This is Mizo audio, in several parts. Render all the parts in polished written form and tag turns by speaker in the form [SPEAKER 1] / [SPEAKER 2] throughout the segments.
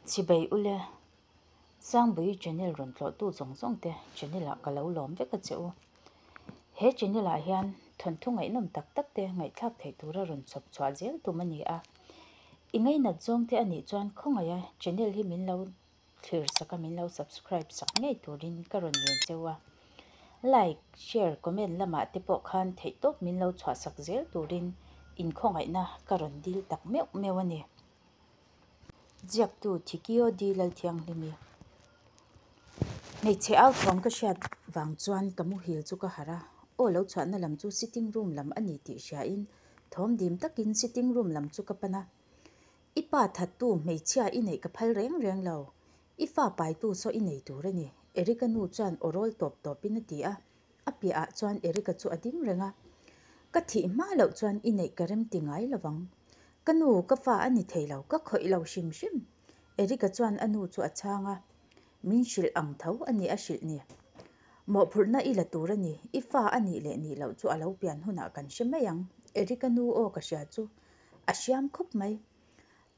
[SPEAKER 1] Chibei ule, Sangbuii channel rawn tlawhtu zawng zawng te channel ah ka lo lawm vek a che u. He channel ah hian thawnthu ngaihnawm tak tak te ngaihthlak theih tura rawn chhawp chhuah zel tum a ni a. I ngainat zawng te a nih chuan khawngaih a channel hi min lo thlir sak a min lo subscribe sak ngei turin ka rawn ngen cheu a. Like, share, comment lamah te pawh khan theihtawp min lo chhuah sak zel turin inkhawngaihna ka rawn dil tak meuh meuh a ni. Ziaktu Thikio D Lalthianghlimi Hmeichhe au thawm ka hriat vang chuan ka muhil chu ka harh a, aw lo chhuahna lam chu sitting room lam a ni tih hriain thawm dim takin sitting room lam chu ka pan a. I pa thattu hmeichhia i neih ka phal reng reng lo, i fa paitu saw i nei tur a ni, Erica nu chuan aw rawl tawp tawpin a ti a, a piahah chuan Erica chu a ding reng a. Ka thih hma loh chuan i neih ka rem ti ngai lo vang. Ka nu, ka fa a ni thei lo, ka khawih lo hrim hrim. Erica chuan a nu chu a chhang a, Min hrilh ang tho a ni a hrilh ni. Mawhphurhna i la tur a ni, i fa a nih leh nih loh chu a lo pian hunah kan hre mai ang, Erica nu aw ka hria chu a hriam khawp mai.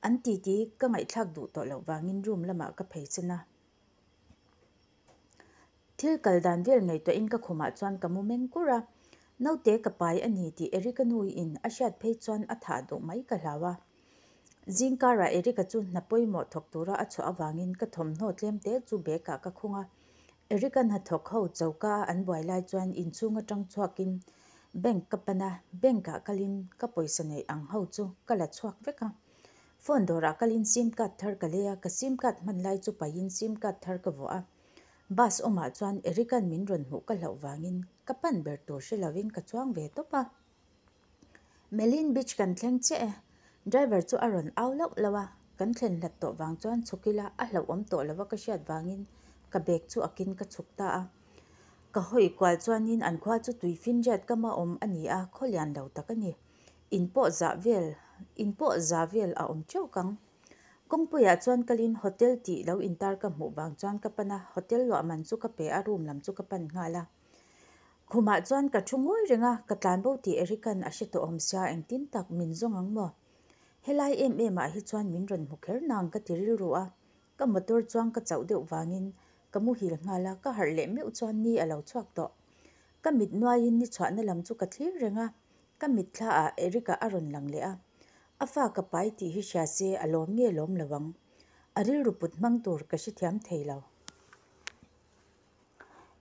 [SPEAKER 1] An titi ka ngaihthlak duh tawh loh vangin room lamah ka phei chen a. Thil kal dan vel ngaihtuahin ka khumah chuan ka mu meng kur a, naute ka pai a ni tih Erica nuin a hriat phei chuan a thah duh mai ka hlau a. Zingkarah Erica chu hna pawimawh thawk tura a chhuah avangin ka thawmhnaw tlem te chu bag ah ka khung a. Erica hnathawk ho choka a an buai lai chuan inchhung atang chhuakin bank ka pan a, bank ah kalin ka pawisa neih ang ho chu ka la chhuak vek a. Phone dawrah kalin sim card thar ka lei a, ka sim card hman lai chu pahin sim card thar ka vuah a. Bus awmah chuan Erica'n min rawn hmuh ka hlauh vangin ka pan ber tur hre lovin ka chuang ve tawp a. Melin Beach kan thleng chiah e. Driver chu a rawn au lauh lauh a, kan thlen hlat tawh vang chuan chhuk ila a hlauhawm tawh lova ka hriat vangin ka bag chu a kin ka chhuk ta a. Ka hawi kual chuanin an khua chu tui finriat kama awm a ni a, khaw lian lo tak a ni. In pawh zah vel, in pawh za vel a awm teuh kang. Kawngpuiah chuan kalin hotel tih lo intar ka hmuh vang chuan ka pan a, hotel luah man chu ka pe a, room lam chu ka pan nghal a. Khumah chuan ka thu ngawi reng a, ka tlan bo tih Eric-a'n a hre tawh awm sia, engtin tak min zawng ang maw? Helai em em ah hi chuan min rawn hmu kher nang ka ti rilru a, ka motor chuang ka chauh deuh vangin ka muhil nghal a, ka harh leh meuh chuan ni a lo chhuak tawh. Ka mit nuaiin ni chhuahna lam chu ka thlir reng a, ka mitthla ah Eric-a a rawn lang leh a, a fa ka pai tih hi hria se a lawm nge lawm lo ang, a rilru put hmang tur ka hrethiam thei lo.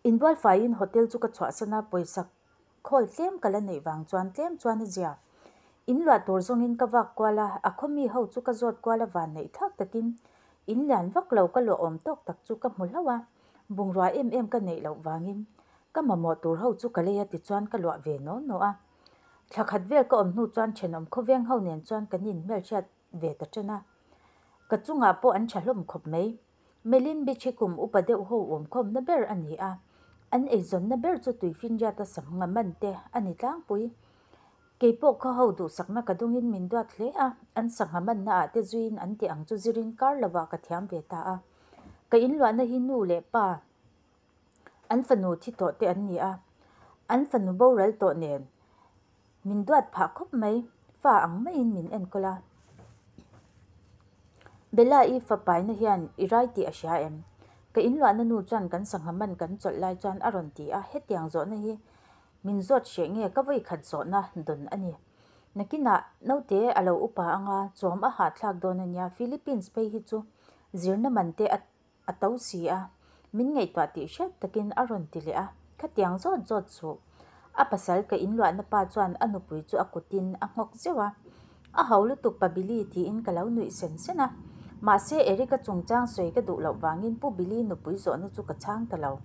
[SPEAKER 1] Inbual faiin hotel chu ka chhuahsan a, pawisa khawl tlem ka la neih vang chuan tlem chuan a zia. In luah tur zawngin ka vak kual a, a khaw mi ho chu ka zawt kual a van neih thlak takin in lian vak lo ka luah awm tawk tak chu ka hmu hlauh a, bungrua em em ka neih loh vangin ka mamawh tur ho chu ka lei a tichuan ka luah ve naw naw a. Thla khat vel ka awm hnu chuan thenawm khawveng ho nen chuan kan inhmelhriat ve ta ṭan a, ka chungah pawh an ṭha hlawm khawp mai. Melin Beach hi kum upa deuh ho awmkhawmna ber a ni a, an eizawnna ber chu tuifinriata sangha man te a ni tlangpui. Keipawh khaw ho duhsakna ka dungin min duat hle a, an sangha manna ah te zuiin an tih ang chu zirin kar lovah ka thiam ve ta a. Ka inluahna hi nu leh pa an fanu thi tawh te an ni a, an fanu boral tawh nen Min duat phah khawp mai, fa ang maiin min enkawl a. Bella i fa paina hian i rai tih a hria em? Ka inluahna nu chuan kan sangha man kan chawlh lai chuan a rawn ti a, hetiang zawhna hi min zawt hreh nge ka vawi khat zawhna dawn a ni. Nakinah naute a lo upa anga chawm a hahthlak dawn a nia, Philippines phei hi chu zirna man te a A to si a, min ngaihtuah tih hriat takin a rawn ti leh a, khatiang zawt zawt suh. A pasal ka inluahna pa chuan a nupui chu a kutin a nghawk zeuh a, A ho lutuk pa Billy tiin ka lo nuih sen sen a. Mahse Eric-a chungchang sawi ka duh loh vangin Pu Billy nupui zawhna chu ka chhang ta lo.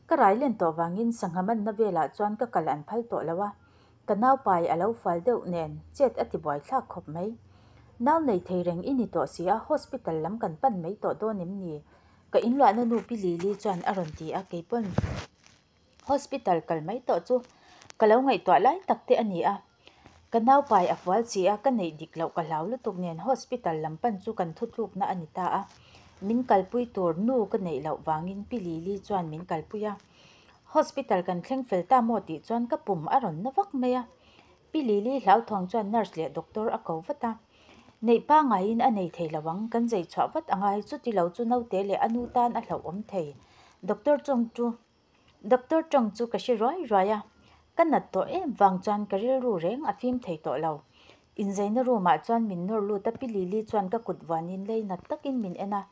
[SPEAKER 1] Ka rai len tawh vangin sangha manna velah chuan ka kal an phal tawh lo a, Ka nau pai a lo fual deuh nen chet a ti buai thlak khawp mai. Nau nei thei reng i ni tawh si a, hospital lam kan pan mai tawh dawn em ni? Ka inluahna nu Pi Lili chuan a rawn ti a, keipawn hospital kal mai tawh chu ka lo ngaihtuah lai tak te a ni a. Ka nau pai a fual si a, ka neih dik loh ka hlau lutuk nen hospital lam pan chu kan thutlukna a ni ta a. Min kalpui tur nu ka neih loh vangin Pi Lili chuan min kalpui a. Hospital kan thleng fel ta maw tih chuan ka pum a rawn na vak mai a. Pi Lili hlauthawng chuan nurse leh doctor a ko vat a. Neih pangaiin a nei thei lo ang, kan zei chhuah vat a ngai, chuti lo chu naute leh a nu tan a hlauhawm thei. Doctor tawng chu Doctor tawng chu ka hre ruai ruai a, ka nat tawh em vang chuan ka rilru reng a fim thei tawh lo. Inzeina room ah chuan min nawr lut a, Pi Lili chuan ka kut vuanin lei nat takin min en a,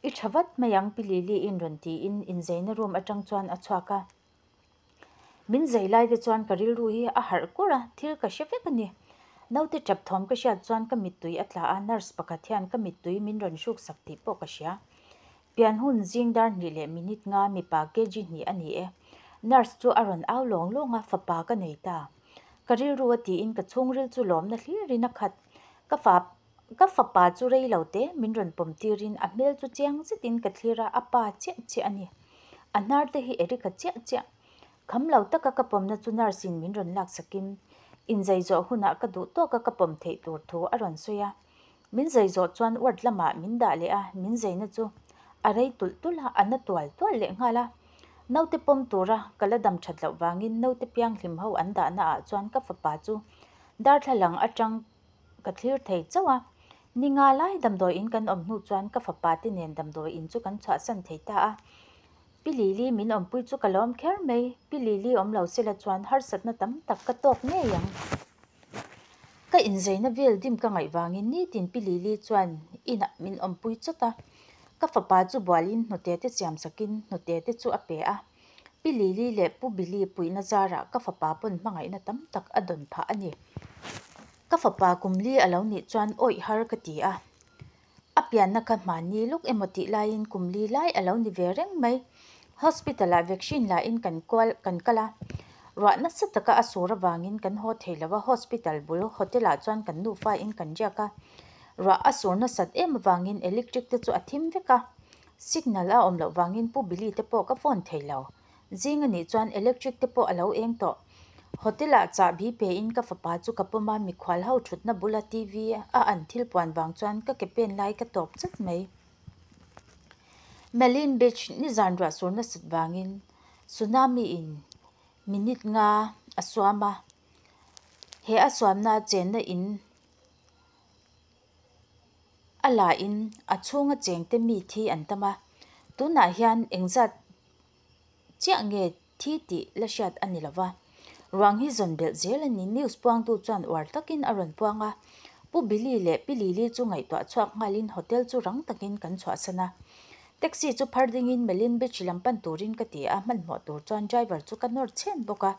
[SPEAKER 1] I tha vat mai ang Pi Lili in rawn tiin inzeina room atang chuan a chhuak a. Min zai lai te chuan ka rilru hi a harh kur a, thil ka hre vek a ni. Naute tap thawm ka hriat chuan ka mittui a tla a, nurse pakhat hian ka mittui min rawn hruk sak tih pawh ka hria. Pian hun zing dar hnih leh minute nga mipa kg hnih a ni e. Nurse chu a rawn au lawng lawng a, fapa ka nei ta. Ka rilru a tiin ka chhungril chu lawmna hlirin a khat. Ka fa ka fapa chu rei lo te min rawn pawm tirin a hmel chu chiang zetin ka thlir a, a pa chiah chiah a ni. A hnar te hi Eric-a chiah chiah. Kham lo taka ka pawmna chu nurse in min rawn lak sakin inzai zawh hunah ka duh tawka ka pawm theih tur thu a rawn sawi a. Min zai zawh chuan ward lamah min dah leh a, min zaina chu a rei tulh tulh a, a na tual tual leh nghal a. Naute pawm tura ka la dam that loh vangin naute pianghlim ho an dahna ah chuan ka fapa chu darthlalang atang ka thlir thei chauh a. Ni nga lai damdawi in kan awm hnu chuan ka fapa te nen damdawi in chu kan chhuahsan thei ta a. Pi Lili min awmpui chu ka lawm kher mai, Pi Lili awm lo sela chuan harsatna tam tak ka tawk ngei ang. Ka inzeina vel dim ka ngaih vangin nitin Pi Lili chuan inah min awmpui chawt a, ka fapa chu bualin hnute te siam sakin hnute te chu a pe a. Pi Lili leh Pu Billy puihna zarah ka fapa pawn hmangaihna tam tak a dawn phah a ni. Ka fapa kum li a lo nih chuan awih har ka ti a. A pianna kha hmanni luk emaw tih laiin kum li lai a lo ni ve reng mai. Hospital ah vaccine la in kan kual kan kal a, ruah nasa taka a sur avangin kan haw thei lo a, hospital bul hotel ah chuan kan nufa in kan riak a. Ruah a sur nasat em avangin electric te chu a thim vek a, signal a awm loh vangin Pu Billy te pawh ka phone thei lo. Zing a nih chuan electric te pawh a lo eng tawh. Hotel ah chahbi pe in ka fapa chu ka pawm a, mikhual ho thutna bula TV a an thil puan vang chuan ka ke pen lai ka tawp chat mai. Malin Beach nizan ruah sur nasat vangin tsunami in minute nga a suam a, he a suamna chenna in a la in a chhunga chengte mi thi an tam a, tunah hian engzat chiah nge thi tih la hriat a ni lo va, ruang hi zawn belh zel a ni. News puangtu chuan uar takin a rawn puang a, Pu Billy leh Pi Lili chu ngaihtuah chhuak nghalin hotel chu rang takin kan chhuahsan a. Taxi chu phar dingin Melin Beach lam pan turin ka ti a, hmanhmawh tur chuan driver chu ka nawr chhen bawk a.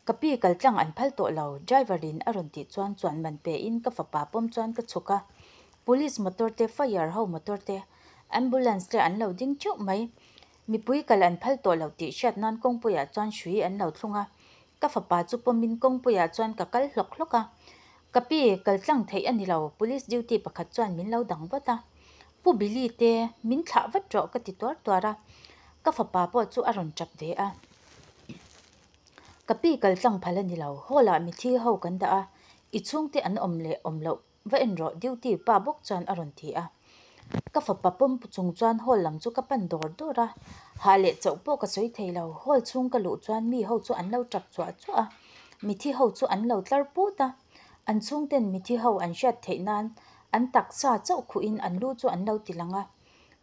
[SPEAKER 1] Ka pi kaltlang an phal tawh lo, driver in a rawn tih chuan chuan man pe in ka fapa pawm chuan ka chhuk a. Police motor te, fire ho motor te, ambulance te an lo ding teuh mai. Mipui kal an phal tawh lo tih hriat nan kawngpuiah chuan hrui an lo thlung a, ka fapa chu pawmin kawngpuiah chuan ka kal hlawk hlawk a. Ka pi, kal tlang theih a ni lo, police duty pakhat chuan min lo dang vat a. Pu Billy te, min thlah vat rawh ka ti tuar tuar a, ka fapa pawh chu a rawn tap ve a. Ka pi kal tlang phal a ni lo, hall ah mithi ho kan dah a, i chhungte an awm leh awm loh Va en rawh duty pa bawk chuan a rawn ti a. Ka fapa pawm chung chuan hall lam chu ka pan dawr dawr a, hah leh chauh pawh ka sawi thei lo. Hall chhung ka luh chuan mi ho chu an lo tap chuah chuah a, mithi ho chu an lo tlar put a. An chhungten mithi ho an hriat theih nan an taksa chauh khuhin an lu chu an lo ti lang a.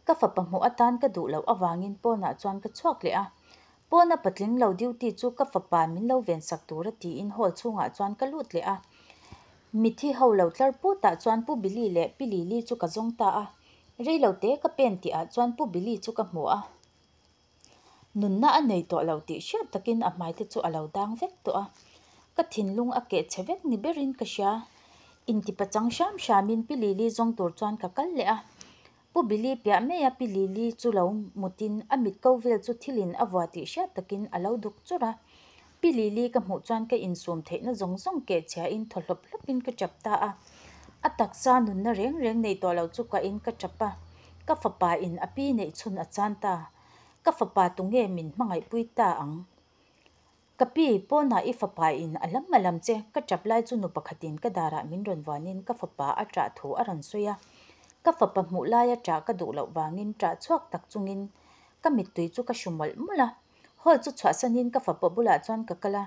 [SPEAKER 1] Ka fapa hmuh atan ka duh loh avangin pawnah chuan ka chhuak leh a. Pawna patling lo duty chu ka fapa min lo vensak tura tiin hall chhungah chuan ka lut leh a. Mithi ho lo tlar putah chuan Pu Billy leh Pi Lili chu ka zawng ta a. Rei lo te ka pen tihah chuan Pu Billy chu ka hmu a. Nunna a nei tawh lo tih hriat takin a hmai te chu a lo dang vek tawh a. Ka thinlung a keh chhe vek ni berin ka hria. Intipachang hram hramin Pi Lili zawng tur chuan ka kal leh a. Pu Billy piah mai a Pi Lili chu lo mutin a mit ko vel chu thilin a vua tih hriat takin a lo duk chur a. Pi Lili ka hmuh chuan ka insum theihna zawng zawng keh chhiain thaw hlawp hlawpin ka tap ta a. A taksa nunna reng reng nei tawh lo chu kain ka tap a. Ka fapa in a pi neih chhun a chan ta. Ka fapa tunge min hmangaihpui ta ang? Ka pi, pawnah i fapa in a lam a lam che, ka tap lai chu nu pakhatin ka darah min rawn vuanin ka fapa a ṭah thu a rawn sawi a. Ka fapa hmuh laia ṭah ka duh loh vangin ṭah chhuak tak chungin ka mittui chu ka hru mawlh mawlh a. Hall chu chhuahsanin ka fapa bulah chuan ka kal a.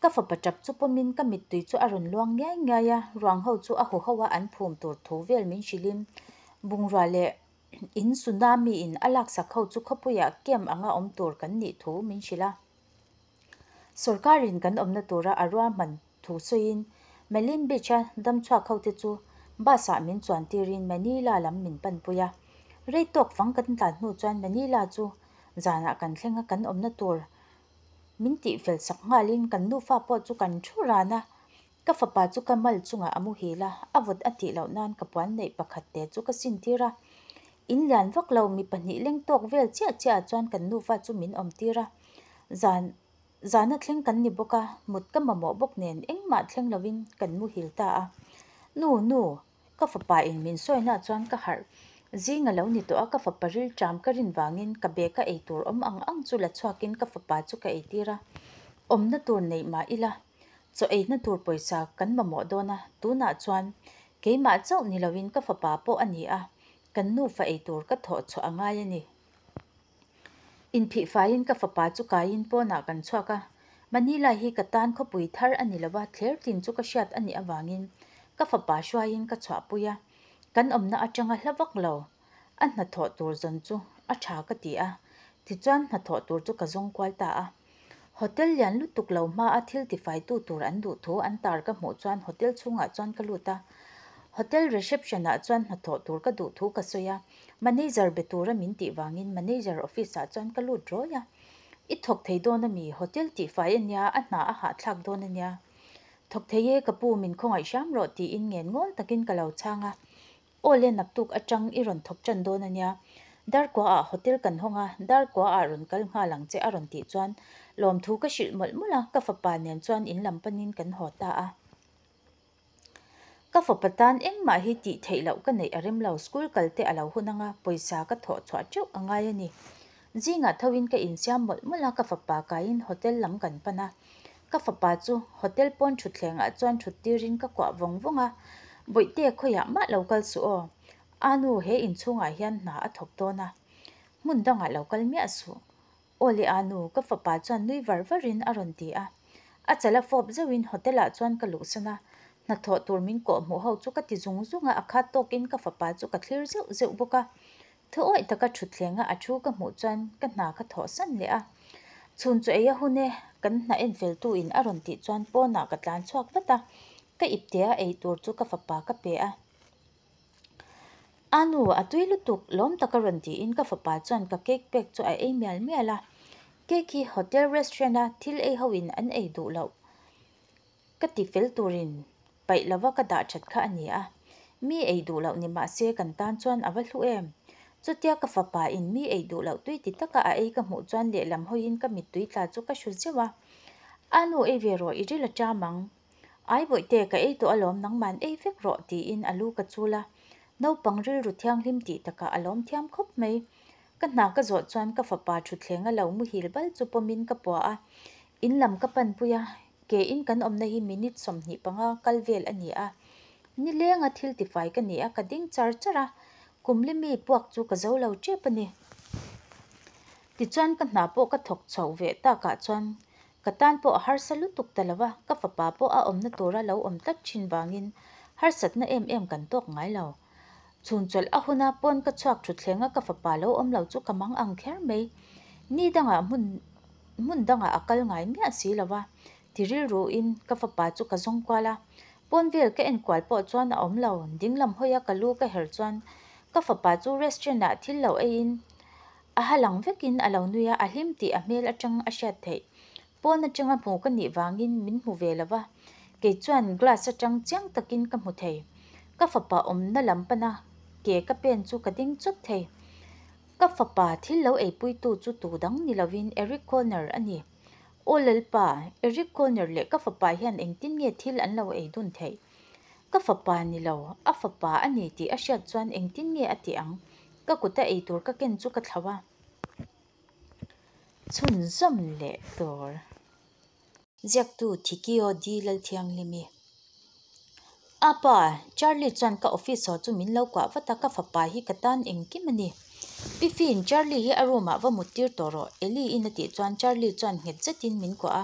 [SPEAKER 1] Ka fapa tap chu pawmin ka mittui chu a rawn luang ngiai ngiai a, ruang ho chu a huho a an phum tur thu vel min hrilhin bungrua leh in tsunami in a laksak ho chu khawpuiah camp anga awm tur kan nih thu min hrilh a. Sorkarin kan awmna tura a ruahman thu sawiin Malin Beach-a damchhuak hote chu bus-ah min chuan tirin Manila lam min panpui a. Rei tawk fang kan tlan hnu chuan Manila chu zanah kan thleng a, kan awmna tur min tihfel sak nghalin kan nufa pawh chu kan thu ran a. Ka fapa chu ka mal chungah a muhil a, a vawt a tih loh nan ka puan neih pakhat te chu ka sintir a. In lian vak lo mi pahnih leng tawk vel chiah chiah ah chuan kan nufa chu min awm tir a. Zan zana thleng kan ni bawk a, mut ka mamawh bawk nen engmah thleng lovin kan muhil ta a. Nu nu, ka fapa in min sawina chuan ka harh zing a lo ni tawh a, ka fapa rilṭam ka rin vangin ka bag a ei tur awm ang ang chu la chhuakin ka fapa chu ka eitir a. Awmna tur neih mah ila Chaw eina tur pawisa kan mamawh dawn a, tunah chuan keimah chauh ni loin ka fapa pawh a ni a, kan nufa ei tur ka thawh chhuah a ngai a ni. Inphih faiin ka fapa chu kaiin pawnah kan chhuak a, Manila hi ka tan khawpui thar a ni lova, thler tin chu ka hriat a nih avangin ka fapa hruaiin ka chhuahpui a, kan awmna atanga hla vak lo. A hnathawh tur zawn chu a tha ka ti a, tichuan hnathawh tur chu ka zawng kual ta a. Hotel lian lutuk lo hma a thil tifaitu tur an duh thu an tar ka hmuh chuan hotel chhungah chuan ka lut a. Hotel reception ah chuan hnathawh tur ka duh thu ka sawi a, manager be tura min tih vangin manager office ah chuan ka lut rawi a. I thawk thei dawn ami? Hotel tihfai ania, a hna a hahthlak dawn ania. Thawk thei e ka pu, min khawngaih hram rawh tiin ngen ngawl takin ka lo chhang a. Aw le naktuk atang i rawn thawk tan dawn a nia. Darkua ah hotel kan hawng a, Darkua ah rawn kal nghal ang che a rawn tih chuan lawmthu ka hrilh mawlh mawlh a, ka fapa nen chuan in lam panin kan haw ta a. Ka fapa tan engmah hi tih theih loh ka neih a rem lo, school kal te a lo hun anga pawisa ka thawh chhuah teuh a ngai a ni. Zingah thoin ka insiam mawlh mawlh a, ka fapa kaiin hotel lam kan pan a. Ka fapa chu hotel pawn thutthleng ah chuan thut tirin ka kuah vawng vawng a, Bawihte khawiah mah lo kal suh aw, a nu he inchhungah hian hna a thawk dawn a, hmun dangah lo kal miah suh. Aw le a nu, ka fapa chuan nui var varin a rawn ti a. A chala fawp zeuhin hotel ah chuan ka luhsan a, hnathawh tur min kawh hmuh ho chu ka ti zung zung a, a khat tawkin ka fapa chu ka thlir zeuh zeuh bawk a. Thu awih taka thutthleng a a thu ka hmuh chuan ka hna ka thawh san leh a. Chhun chu ei a hun e, kan hna en fel tu in a rawn tih chuan pawnah ka tlan chhuak vat a, ka ipte a ei tur chu ka fapa ka pe a. A nu, a tui lutuk, lawm taka rawn tiin ka fapa chuan ka cake pek chu a ei mial mial a. Cake hi hotel restaurant a thil ei ho in an ei duh loh. Ka ti fel turin paih lova ka dah that kha a ni a, mi ei duh loh ni mah se kan tan chuan a va hlu em. Chutia ka fapa in mi ei duh loh tui ti taka a ei ka hmuh chuan lehlam hawiin ka mittui tla chu ka hru zeuh a. A nu ei ve rawh i ril a ṭam ang. Ai bawihte ka ei tawh alawm nangman ei vek rawh tiin a lu ka chul a. Naupang rilru thianghlim tih takah a lawm thiam khawp mai. Ka hna ka zawh chuan ka fapa thutthleng a lo muhil bal chu pawmin ka pua a. In lam ka panpui a, ke in kan awmna hi minute 25 kal vel a ni a. Nilenga thil tifai ka ni a, ka ding char char a, kum li mi puak chu ka zo lo tep a ni. Tichuan ka hna pawh ka thawk chhoh ve takah chuan ka tan pawh a harsa lutuk ta lo a, ka fapa pawh a awmna tura lo awm tlat thin vangin harsatna em em kan tawk ngai lo. Chhun chawlh a huna pawn ka chhuak thutthleng a ka fapa lo awm lo chu ka mang ang kher mai. Ni dangah hmun hmun dangah a kal ngai miah si lo va, ti rilruin ka fapa chu ka zawng kual a. Pawn vel ka en kual pawh chuan a awm lo, dinglam hawia ka lu ka her chuan ka fapa chu restaurant ah thil lo eiin a ha lang vekin a lo nui a, a hlim tih a hmel atang a hriat theih. Pawn atanga hmu ka nih vangin min hmu ve lo va, kei chuan glass atang chiang takin ka hmu thei. Ka fapa awmna lam pana ke ka pen chu ka ding chawt thei. Ka fapa thil lo eipuitu chu tu dang ni lovin Eric Connor a ni. Aw Lalpa, Eric Connor leh ka fapa hian engtin nge thil an lo ei dun theih? Ka fapa ni lo, a fapa a ni tih a hriat chuan engtin nge a tih ang? Ka kuta eitur ka ken chu ka thlauh a. Chhunzawm leh tur. Ziaktu Thikio D. Lalthianghlimi. A pa, Charlie chuan ka office haw chu min lo kuah vat a, ka fapa hi ka tan engkim a ni. Pi Finn, Charlie hi a room ah va mut tir tawh rawh, Ellie in a tih chuan Charlie chuan nghet zetin min kuah a.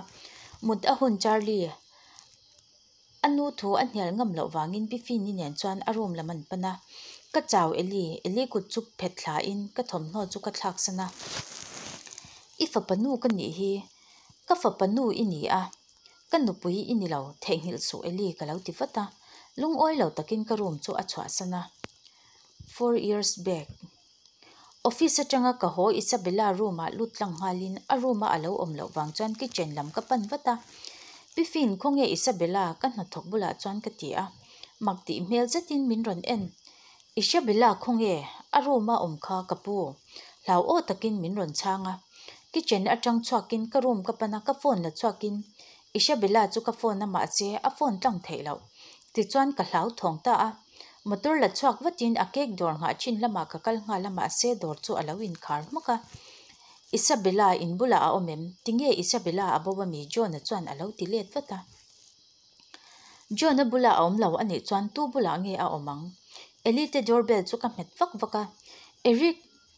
[SPEAKER 1] Mut a hun Charlie. A nu thu a hnial ngam loh vangin Pi Fini nen chuan a room lam an pan a. Ka chau Eli, Eli kut chu phet thla in ka thawmhnaw chu ka thlak san a. I fapa nu ka nih hi, ka fapa nu i ni a, ka nupui i ni lo, theihnghilh suh Eli ka lo ti vat a. Lungawi lo takin ka room chu a chhuahsan a. Four years back. Office atanga ka haw Isabella room ah lut tlang nghalin a room a alo awm loh vang chuan kitchen lam ka pan vat a. Pi Fin khawnge Isabella ka hnathawk bulah chuan ka ti a, mak tih hmel zetin min rawn en. Isabella khawnge a room a awm kha ka pu hlau aw takin min rawn chhang a. Kitchen atang chhuakin ka room ka pan a ka phone la chhuakin Isabella chu ka phone a mahse a phone tlang theih loh tichuan ka hlau thawng ta a. Motor la chhuak vatin a cake dawr nghah thin lamah ka kal nghal a mahse dawr chu a lo inkhar hmak a. Isabella in bulah a awm em? Tinge Isabella a bo ami? John-a chuan a lo ti let vat a. John-a bulah a awm lo a nih chuan tu bulah nge a awm ang? Elite doorbell chu ka hmet vak vak a. Eric,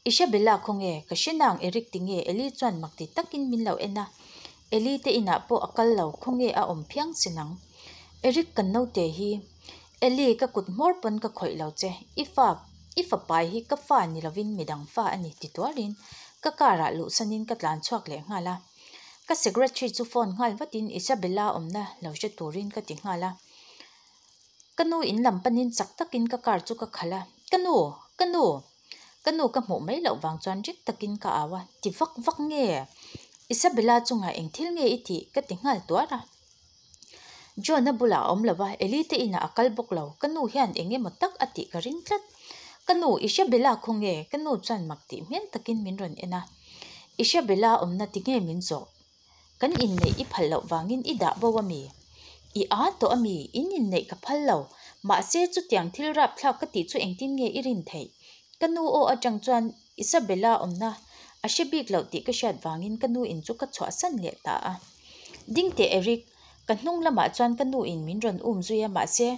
[SPEAKER 1] Isabella khawnge? Ka hre nang Eric tinge? Eli chuan mak ti takin min lo en a. Eli te inah pawh a kal lo, khawnge a awm phiang sin ang? Eric kan naute hi. Eli ka kut hmawr pawn ka khawih lo che, i fa, i fapai hi ka fa ni lovin midang fa a ni ti tuarin ka car ah luhsanin ka tlan chhuak leh nghal a. Ka secretary chu phone nghal vatin Isabella awmna lo hre turin ka ti nghal a. Ka nu in lam panin chak takin ka car chu ka khalh a, Ka nu! Ka nu! Ka nu ka hmuh mai loh vang chuan rik takin ka au a, ti vak vak nge? Isabella chungah eng thil nge i tih? ka ti nghal tuar a. John-a bulah a awm lo va, Eli te inah a kal bawk lo, ka nu hian eng emaw tak a tih ka ring tlat. Ka nu, Isabella khaw nge? Ka nu chuan mak tih hmel takin min rawn en a. Isabella awmna ti nge min zawh? Kan inneih i phal loh vangin i dah bo a mi? I aa tawh a mi? In inneih ka phal lo. Mahse, chutiang thil rapthlak ka tih chu engtin nge i rin theih? Ka nu aw atang chuan Isabella awmna a hre bik loh tih ka hriat vangin ka nu in chu ka chhuahsan leh ta a. Ding teh Eric, ka hnung lamah chuan ka nu in min rawn um zui a mahse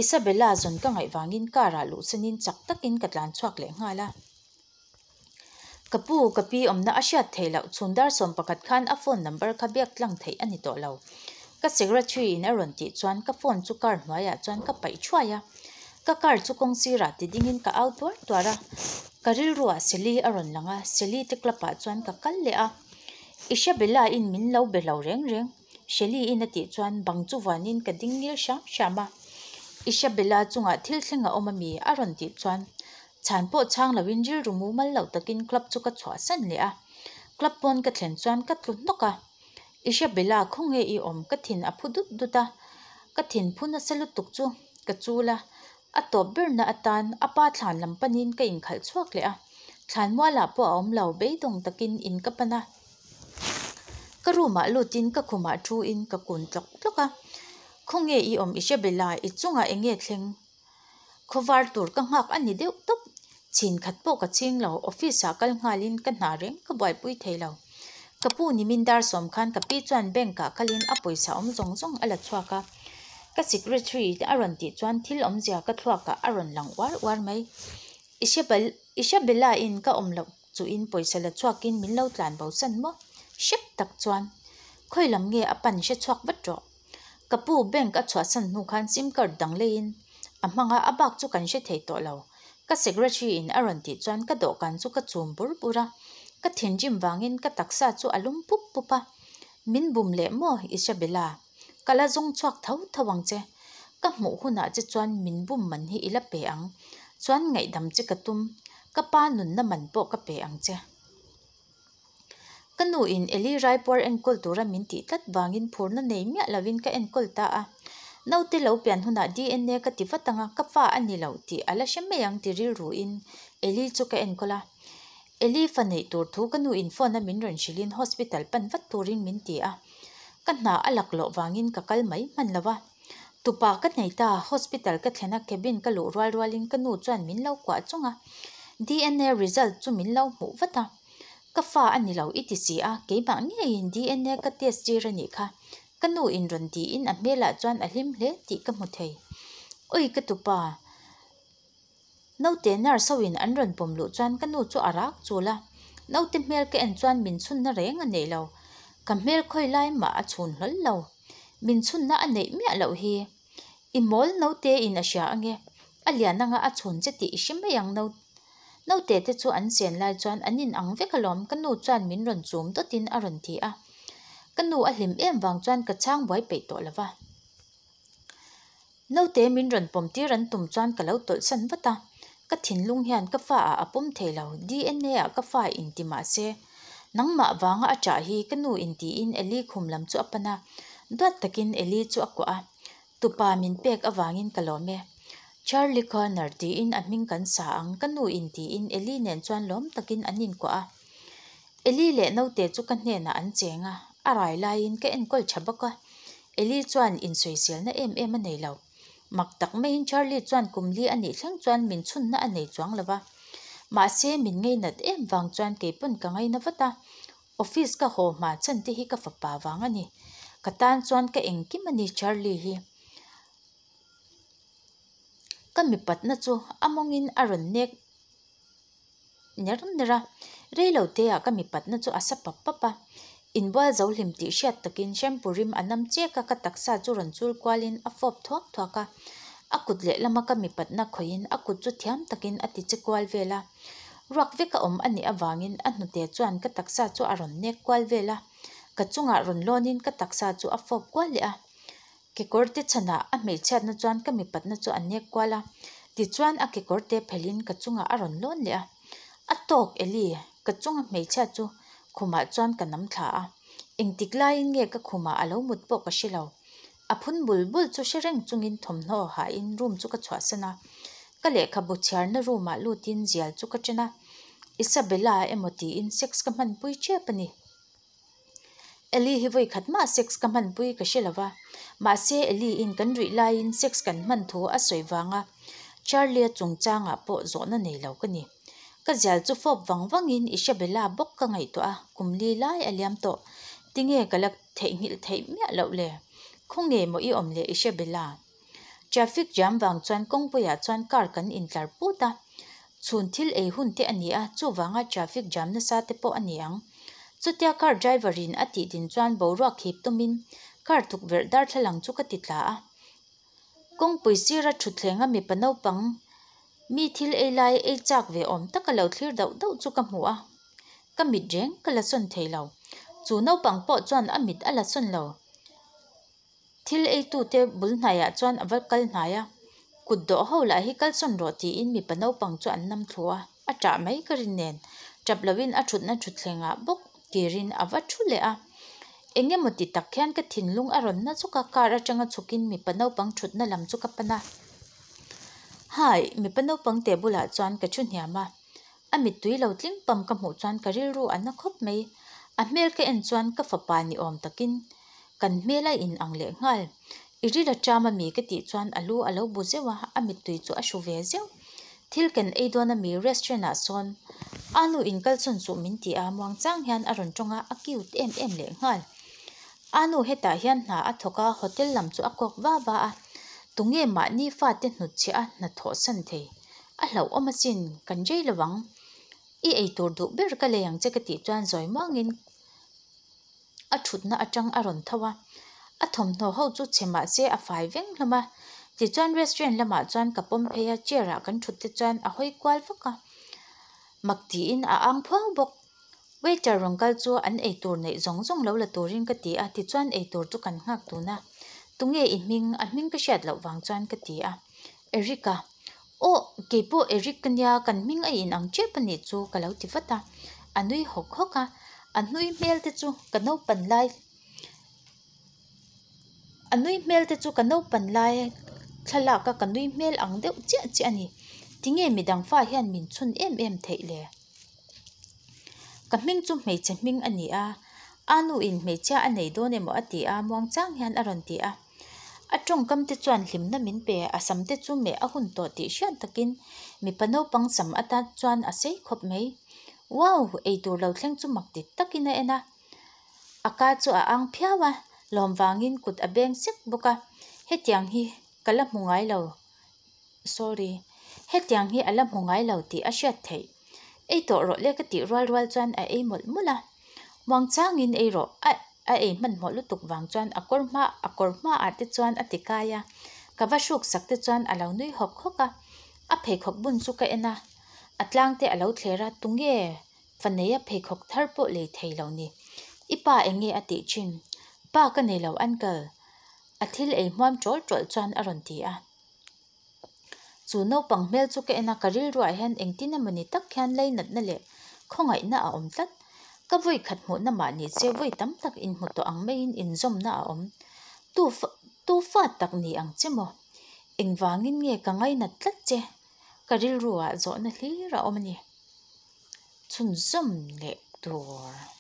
[SPEAKER 1] Isabella zawn ka ngaih vangin car ah luhsanin chak takin ka tlan chhuak leh nghal a. Ka pu, ka pi awmna a hriat theih loh chhun dar 11 khan a phone number kha biak tlang theih a ni tawh lo. Ka secretary in a rawn tih chuan ka phone chu car hnuaiah chuan ka paih thuai a. Ka car chu kawng sirah ti dingin ka au tuar tuar a. Ka rilruah Sally a rawn lang a, Sally te club ah chuan ka kal leh a. Isabella in min lo be lo reng reng. Shelly in a tih chuan bang chu vuanin ka ding ngil hram hram a. Isabella chungah thil thleng a awm ami? a rawn tih chuan chhan pawh chhang loin rilru mumal loh takin club chu ka chhuahsan leh a. Club pawn ka thlen chuan ka tlu hnawk a. Isabella khawnge i awm? Ka thin a phu dut dut a. Ka thin phu nasa lutuk chu ka chul a. A tawp berna atan a pa thlan lam panin ka inkhalh chhuak leh a. Thlan mualah pawh a awm lo, beidawng takin in ka pan a. Ka room ah lutin ka khumah thu in ka kun tlawk tlawk a, Khawnge i awm Isabella, i chungah eng nge thleng? Khawvar tur ka nghak a ni deuh tawp, chhin khat pawh ka chhing lo, office ah kal nghalin ka hna reng ka buaipui thei lo. Ka pu nimin dar sawm khan ka pi chuan bank ah kalin a pawisa awm zawng zawng a la chhuak a, ka secretary te a rawn tih chuan thil awmzia ka thluak ah a rawn lang uar uar mai. Isabella in ka awm loh Chuin pawisa la chhuakin min lo tlan bo san maw? Hrep tak chuan khawi lam nge a pan hre chhuak vat rawh. Ka pu bank a chhuahsan hnu khan sim card dang leiin a hmang a, a bak chu kan hre thei tawh lo. Ka secretary in a rawn tih chuan ka dawhkan chu ka chum bur bur a, ka thinrim vangin ka taksa chu a lum pup pup a. Min bum leh maw Isabella? Ka la zawng chhuak tho tho ang che. Ka hmuh hunah che chuan min bum man hi i la pe ang. Chuan ngaihdam che ka tum. Ka pa nunna man pawh ka pe ang che. Ka nu in Eli Raipuar enkawl tura min tih tlat vangin phurna nei miah lovin ka enkawl ta a. Naute lo pian hunah DNA ka ti vat ang a, ka fa a ni lo tih a la hre mai ang ti rilruin Eli chu ka enkawl a. Eli fa neih tur thu ka nu in phone a min rawn hrilhin hospital pan vat turin min ti a. Ka hna a lak loh vangin ka kal mai hman lo a. Tupa ka nei ta, hospital ka thlen a cabin ka luh rual rualin ka nu chuan min lo kuah chung a. DNA result chu min lo hmuh vat a. Ka fa a ni lo i ti si a, keimah ngeiin DNA ka test tir a nih kha. Ka nu in rawn tiin a hmelah chuan a hlim hle tih ka hmu thei. Ui ka tupa. Naute nurse ho in an rawn pawm luh chuan ka nu chu a rak chul a, naute hmel ka en chuan min chhunna reng a nei lo. Ka hmel khawi lai mah a chhun hlawl lo. Min chhunna a neih miah loh hi. I mawl naute in a hria ange. A lian anga a chhun che tih i hre mai ang Naute te chu an chen lai chuan an in ang vek alawm ka nu chuan min rawn chum dawtin a rawn ti a. Ka nu a hlim em vang chuan ka chhang buai peih tawh lo va. Naute min rawn pawm tir an tum chuan ka lo tawlh san vat a, ka thinlung hian ka fa ah a pawm thei lo, DNA ah ka fa in ti mah se, nangmah vanga a ṭah hi ka nu in tiin Eli khum lam chu a pan a, duat takin Eli chu a kuah a, tupa min pek avangin ka lawm e. Charlie Connor tiin a hming kan sa ang ka nu in tiin Eli nen chuan lawm takin an inkuah a. Eli leh naute chu ka hnenah an cheng a, a rai laiin ka enkawl tha bawk a. Eli chuan insawiselna em em a nei lo. Mak tak maiin Charlie chuan kum li a nih thleng chuan min chhunna a nei chuang lo va. Mahse min ngainat em vang chuan kei pawn ka ngaina vat a. Office ka haw hma chhan te hi ka fapa vang a ni. Ka tan chuan ka engkim a ni Charlie hi. Ka mipatna chu a mawngin a rawn nek. ner ner a, reilo te ah ka mipatna chu a sa pap pap a, inbual zo hlim tih hriat takin shampoo rim a nam chek a, ka taksa chu rawn chul kualin a fawp thuak thuak a, a kut lehlama ka mipatna khawihin a kut chu thiam takin a ti che kual vel a, ruak vek a awm a nih avangin a hnute chuan ka taksa chu a rawn nek kual vel a, ka chungah rawn lawnin ka taksa chu a fawp kual leh a. Kekawrte chhanah a hmeichhiatna chuan ka mipatna chu a nek kual a, tichuan a kekawrte phelhin ka chungah a rawn lawn leh a. A tawk Eli, ka chunga hmeichhia chu khumah chuan ka nam thla a, engtik laiin nge ka khumah a lo mut pawh ka hre lo. A phun bul bul chu hre reng chungin thawmhnaw hahin room chu ka chhuahsan a, ka lehkhabu chhiarna room ah lutin zial chu ka ṭen a, Isabella emaw tiin sex ka hmanpui ṭep a ni. Eli hi vawi khat mah sex ka hmanpui ka hre lova, mahse Eli in kan ruih laiin sex kan hman thu a sawi vanga Charlie-a chungchangah pawh zawhna nei lo ka ni. Ka zial chu fawp vang vangin Isabella bawk ka ngaihtuah a, kum li lai a liam tawh. Tinge ka la theihnghilh theih miah loh le? Khawnge maw i awm le Isabella? Traffic jam vang chuan kawngpuiah chuan car kan intlar put a, chhun thil ei hun te a ni a, chuvanga traffic jam nasa te pawh a ni ang. Chutia car driver in a tih din chuan boruak hip tumin car tukverh darthlalang chu ka ti tla a. Kawngpui sira thutthleng a mipa naupang mi thil ei lai ei chak ve awm taka lo thlir dauh dauh chu ka hmu a, ka mit reng ka la sawn thei lo. Chu naupang pawh chuan a mit a la sawn lo. Thil eitute bul hnaiah chuan a va kal hnai a, kut dawh ho lah hi kalsawn rawh tiin mipa naupang chu an nam thlu a, a ṭah mai ka rin nen ṭap loin a ṭhutna ṭhutthlengah bawk kirin a va ṭhu leh a. Eng emaw ti tak hian ka thinlung a rawn na zuk a, car aṭanga chhukin mipa naupang ṭhutna lam chu ka pan a. Hai, mipa naupang te bulah chuan ka ṭhu hniam a, a mittui lo tling pam ka hmuh chuan ka rilru a na khawp mai. A hmel ka en chuan ka fapa ni awm takin Kan hmel a in ang leh nghal. I ril a ṭam a mi ka tih chuan a lu a lo bu zeuh a, a mittui chu a hru ve zeuh. Thil kan ei dawn a mi restaurant ah sawn a nu in kal chhawn suh min ti a, muang chang hian a rawn tawng a, a cute em em leh nghal. A nu hetah hian hna a thawk a, hotel lam chu a kawk va va a, tunge mahni fate hnutchhiah a hna thawh san thei. A hlauhawm asin, kan rei lo ang. I eitur duh ber ka lei ang che ka tih chuan zawi muangin a thutna atang a rawn tho a, a thawmhnaw ho chu chhe mah se a fai veng hlawm a, tichuan restaurant lamah chuan ka pawm phei a chair ah kan thut te chuan a hawi kual vak a, mak tiin a ang phuau bawk, waiter rawn kal chu an eitur neih zawng zawng lo la turin ka ti a, tichuan eitur chu kan nghak tun a, tunge i hming a hming ka hriat loh vang chuan ka ti a, Eric-a Aw, keipawh Eric ka nia, kan hming a in ang tep a nih chu ka lo ti vat a, a nui hawk hawk a, a nui hmel te chu ka naupan lai a nui hmel te chu ka naupan lai thlalak a ka nui hmel ang deuh chiah chiah a ni, tinge midang fa hian min chhun em em theih le? Ka hming chu hmeichhe hming a ni a, a nu in hmeichhia a nei dawn emaw a ti a, muang chang hian a rawn ti a. A tawngkam te chuan hlimna min pe, a sam te chu meh a hun tawh tih hriat takin mipa naupang sam atan chuan a sei khawp mai. Wow! Eitur lo thleng chu mak dik takin a en a, a ka chu a ang phiau a, lawm vangin kut a beng sek bawk a, hetiang hi ka la hmu ngai lo, sorry, hetiang hi a la hmu ngai lo tih a hriat theih. Ei tawh rawh le ka tih rual rual chuan a ei mawlh mawlh a, muangchangin ei rawh a. A ei hmanhmawh lutuk vang chuan a kawr hma a kawr hmaah te chuan a ti kai a, ka va hruk sak te chuan a lo nui hawk hawk a. A pheikhawk bun chu ka en a, a tlang te a lo thler a, tunge fa neia pheikhawk thar pawh lei thei lo ni? I pa eng nge a tih thin? Pa ka nei lo uncle, a thil ei hmuam ṭawl ṭawlh chuan a rawn ti a. Chu naupang hmel chu ka en a, ka rilruah hian engtin emawni tak hian leinatna leh khawngaihna a awm tlat. Ka vawi khat hmuhna mah ni se vawi tam tak inhmu tawh ang maiin inzawmna a awm. Tu tu fa tak ni ang che maw? Engvangin nge ka ngainat tlat che? Ka rilruah zawhna hlir a awm a ni. Chhunzawm leh tur.